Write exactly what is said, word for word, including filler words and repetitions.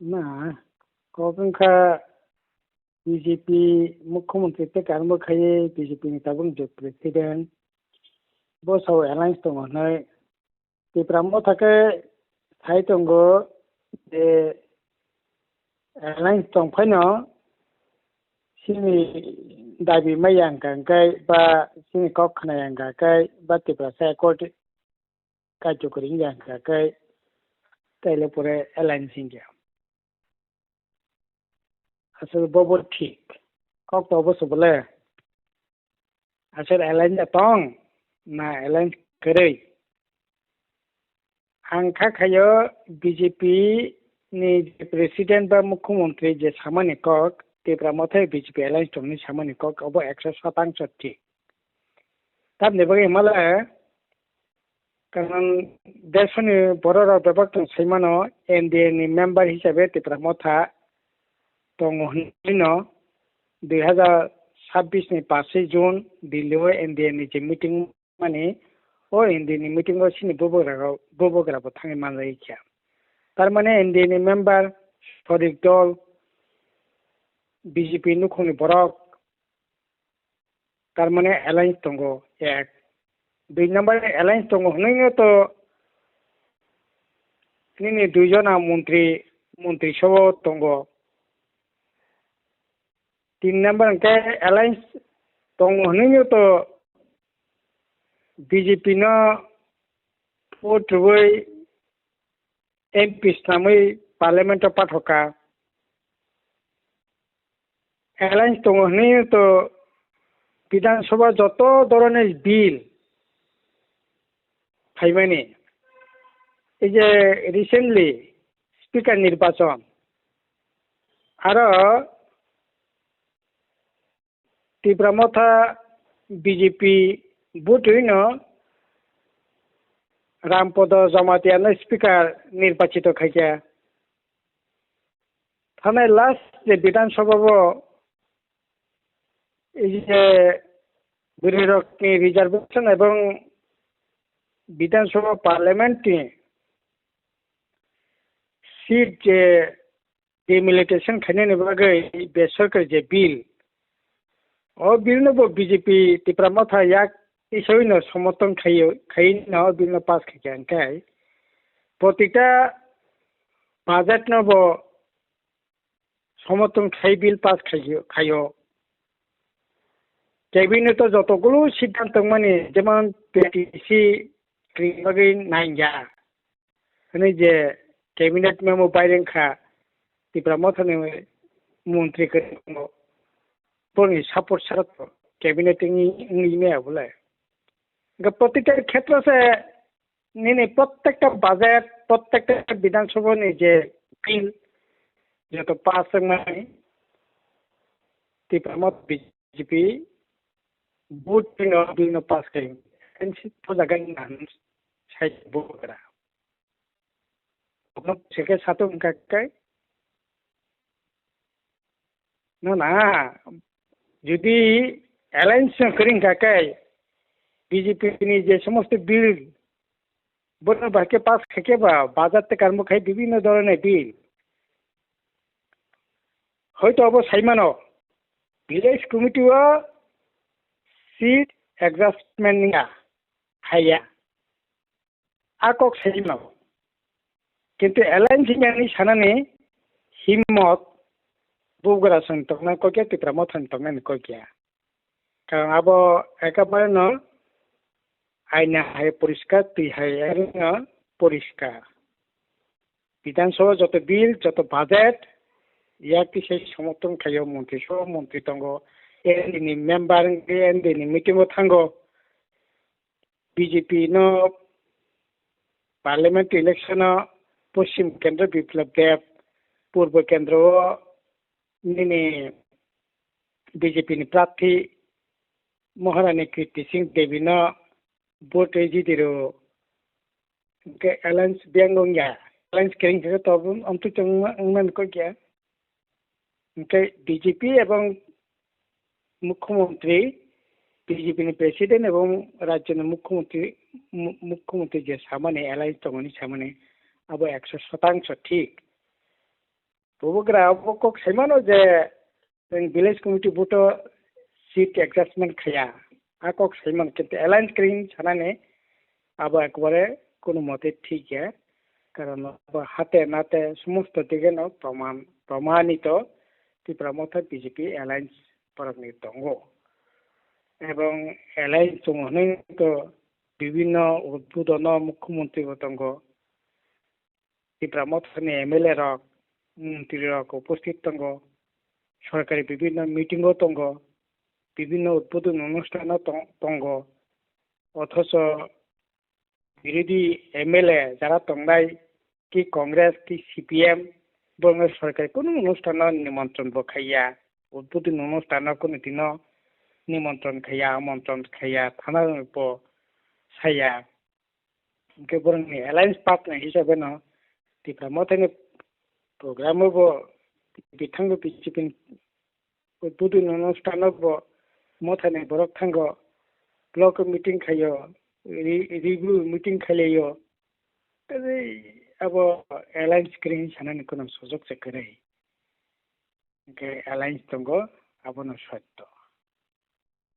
Na, kok wngkha B J P mukhyamantri tei karmo khaiwi B J P ni tabuk je president, bo sao alliance tongo hwnwi Tipra Motha khe sai tongo je alliance tong phaino chini dabi maya wngkha hwnkhe ba chini kok khna ya wngkha hwnkhe ba Tiprasa accord kaitor kwrwi wngya hwnkha khe taile pore alliance wngya. Aswk bobo thik. Kok to obo se bole. Aswk alliance tong na alliance kwrwi? Ang kha khayo B J P ni je president ba mukhyamantri je samani kok, Tipra Motha B J P alliance tongni samani kok, obo ekso sotangso thik. Tamni bagwi hwnmale, karon desoni bororok bebak tong saimano, N D A ni member hisabe Tipra Motha tongo hwnwi no dui hazar sabbish ni paanch June Delhi o N D A ni je meeting mani, o N D A ni meeting o chini bubagra rok, bubagra bo thangwi manjagwi kha. Tar mane N D A ni member, sorik dol, B J P nukhungni borok, tar mane alliance tongo ek. Dui number ni alliance tongo hwnwi no to nini dui jona montri, montri sobo tongo. Tin number hwnkhe alliance tongo hwnwi no to B J P no vote rwui M P snamwi parliament o pathoka. Alliance tongo hwnwi to Bidhan Sabha joto dhoroner bill phaimani. Ei je recently speaker nirbachon, aro Tipra Motha B J P butwi no Rampodo Jamatia no speaker nirbachito khaikha. Thanai last je Bidhan Sabha bo ei je bwrwi rokni reservation ebong Bidhan Sabha parliament ni seat je delimitation khainani bagwi besorkari je bill, o bill no bo B J P Tipra Motha yak tisawino somorthon khaio, khaino o bill no pass khaikha hwnkhe protita budget no bo somorthon khai bill pass khaio, khaio. Cabinet o jotogulo siddhant tongmani, jemon P T C kwrwini bagwi nangya hwnwi je cabinet memo bai rwngkha Tipra Mothani montri kwrwngno, boni support sara to cabinet wngwi, wngwi maya bole. Hwnkhe protikta khetro se nini prottekta budget, prottekta Bidhan Sabha ni je bill, joto pass wngmani, Tipra Motha B J P vote no bill no pass khai, N C P o jaga ni nang sai bubagra. Bono seke satung hwnkha khe, no na, jodi alliance no kwrwi hwnkha khe, B J P ni je somosto bill, bono bahai khe pass khai khe ba, budget tei karmo khai bibhinno dhoronor bill. Hoito obo sai mano, village committee o seat adjustment wngya, haiya. A kok sai mano. Kintu alliance hinwi sanani himmot bubagra song tongna kokya, Tipra Mothani tongnani kokya. Karon abo ekabare no aina hai poriskar, twi hai aro no poriskar. Bidhan Sabha joto bill, joto budget, yak tisai somorthon khaio, montri so montri tongo, N D ni member wngwi N D ni meeting o thango. B J P no parliament election o Poschim Kendra Biplab Deb, Purbo Kendra o nini B J P ni prarthi Maharani Kirti Singh Devi no vote rwi jidi rw. Hwnkhe alliance biyang wngya, alliance kwrwi hwnkhe to amtwi tongma wngmani kokya. Hwnkhe B J P ebong mukhyamantri, B J P ni president ebong rajyo ni mukhyamantri, mu-, mukhyamantri je samani alliance tongmani samani abo ekso sotangso thik. Bubagra abo kok saimano je chwng village committee vote o seat adjustment khaya. A kok saimano kintu alliance kwrwi sanani abo ekbare kono mote thik ya. Karon abo hate nate somosto dige no proman, promanito Tipra Motha B J P alliance borokni tongo. Ebong alliance tongo hwnwi to bibinno udbodono mukhyamantri bo tongo. Tipra Mothani M L A rok, montri rok uposthit tongo, sorkari bibinno meeting o tongo, bibinno udbodon onusthano tong-, tongo, othocho birodhi M L A jara tongnai ki Congress ki C P M borokno sorkari kunu onusthano nimontron bo khaiya, udbodon onusthano kunu dino nimontron khaiya, amontron khaiya, thana bo saya. Hwnkhe borokni alliance partner hisabe no Tipra Mothani program o bo bithango B J P ni budin onusthano bo Mothani borok thango block meeting khaio, ri-, review meeting khailaio. Tei abo alliance kwrwi sanani kono sujok se kwrwi. Hwnkhe alliance tongo, abono sotto.